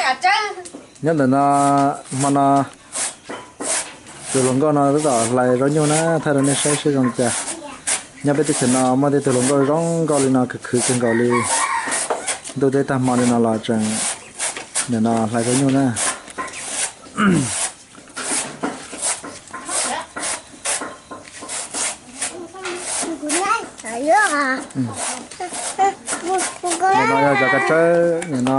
Nyob ntawm no, hmo no tus hluas nkauj no tab tom hlais zaub nyuj na, thaij rau nej saib seb zoo li cas. Nyob peb teb chaws no muaj tej tug hluas nkauj zoo nkauj li no khwv khwv kawg nkaus li. Ntuj teb tag hmo li no los tseem nim no hlais zaub nyuj na. Nim no yog cov kav tsawb, nim no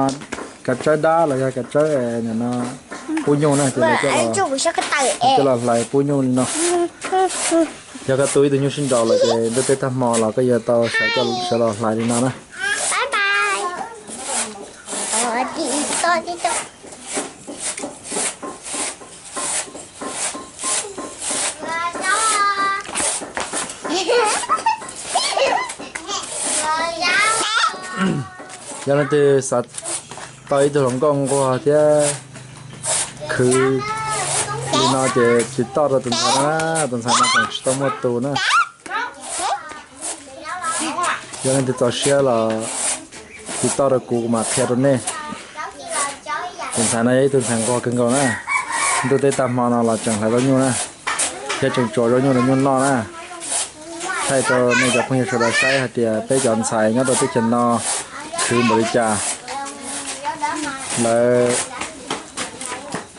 kav tsawb dab los yog kav tsawb nim no pub nyuj na, ces lawv coj los hlais pub nyuj li no. Yog koj tu ib tug nyuj sib nraus lawm ces ntuj teb tag hmo los koj yuav tau sawv los hlais li no na. Yog leej twg xav tau ib tug hluas nkauj nquag thiab khwv li no ces tiv toj rau tus ntxhais no na, tus ntxhais no tseem tsis tau muaj tus na. Yog leej twg txaus siab los tiv toj rau kuv, kuv mam qhia rau nej. Tus ntxhais no yog ib tug ntxhais nquag kawg nkaus na. Ntuj teb tag hmo no los tseem hlais zaub nyuj na, thiab tseem tsuav zaub nyuj rau nyuj noj na. Thaij rau nej cov phooj ywg sawv daws saib hais tias peb cov ntxhais nyob rau teb chaws no khwv npaum li cas. Lawv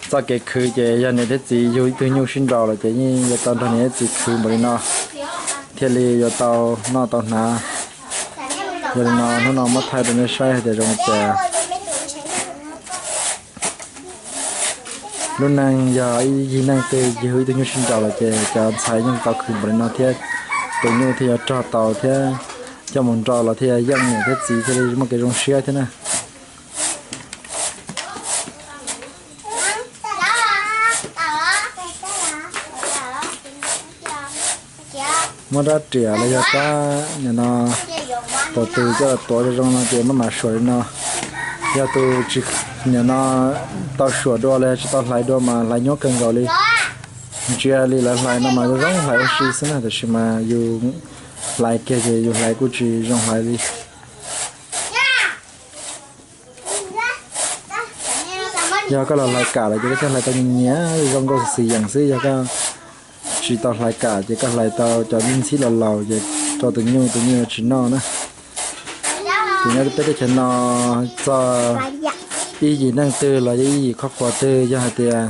txoj kev khwv ces yog niam thiab txiv yug ib tug nyuj sib nraus lawm ces yeej yuav tau nrog niam thiab txiv khwv npaum li no thiaj li yuav tau noj tau hnav. Yog li no hnub no muab thaij rau nej saib hais tias zoo li cas. Lub neej yog ib yig neej twg yug ib tug nyuj sib nraus lawm ces cov ntxhais yeej tau khwv npaum li no thiab, tus nyuj thiaj yuav rog tau thiab, coj mus nrau los thiaj yeej niam thiab txiv thiaj li muaj kev zoo siab thiab na. Muab rab riam los yog rab nim no tuav tus coj los tuav zoo zoo no ces maj mam suam li no. Yog tus tsis nim no tau suam dua los yog tsis tau hlais dua mas hlais nyuaj kawg nkaus li. Ntsia li lawv hlais no mas zoo hlais ua si xwb na, tab sis mas yus hlais kiag ces yus hlais kuj tsis zoo hlais li. Yog koj los hlais kam lawm ces koj thiaj hlais tau nyias nyias zoo nkauj xwm yees xwb. Yog koj tsis tau hlais kam ces koj hlais tau cov ntxhib laus laus ces rau tus nyuj, tus nyuj yuav tsis noj na. Ces nyob peb teb chaws no txog ib yim neej twg los yog ib yim qhov quas twg yog hais tias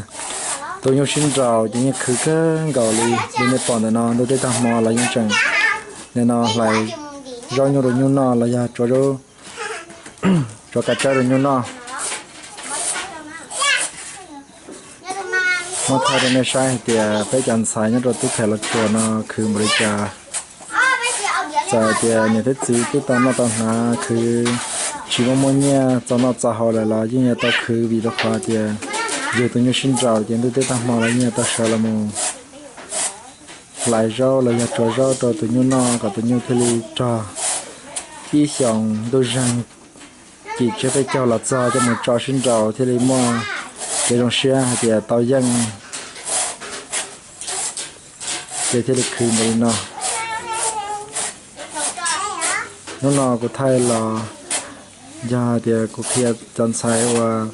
tus nyuj sib nraus ces yeej khwv kawg nkaus li. Li nej pom ntawm no ntuj teb tag hmo los yeej tseem nim no hlais zaub nyuj rau nyuj noj los yog tsuav zaub, tsuav kav tsawb rau nyuj noj. Muab thaij rau nej saib hais tias peb cov ntxhais nyob rau teb chaws Los Tsuas no khwv npaum li cas. Txawm tias niam thiab txiv twb tau noj tau hnav khwv tsis muaj muaj nyiaj txo noj txo haus lawm los yeej yuav tau khwv vim rau qhov tias yug tus nyuj sib nraus ces ntuj teb tag hmo los yeej yuav tau sawv los mus hlais zaub los yog tsuav zaub rau tus nyuj noj kom tus nyuj thiaj li rog ib xyoos ntuj zeeg cim tsiab peb caug los txog coj mus tso sib nraus thiaj li muaj kev zoo siab hais tias tau yeej ces thiaj li khwv npaum li no. Hnub no kuv thaij los yog hais tias kuv qhia cov ntxhais uas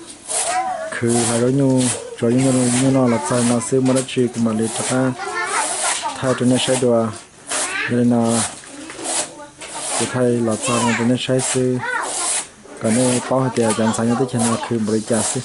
khwv hlais zaub nyuj tsuav zaub nyuj noj los txog no xwb, muaj dab tsi kuv mam li rov qab thaij rau nej saib dua. Yog li no kuv thaij los txog no rau nej saib xwb, kom nej paub hais tias cov ntxhais nyob teb chaws no khwv npaum li cas xwb.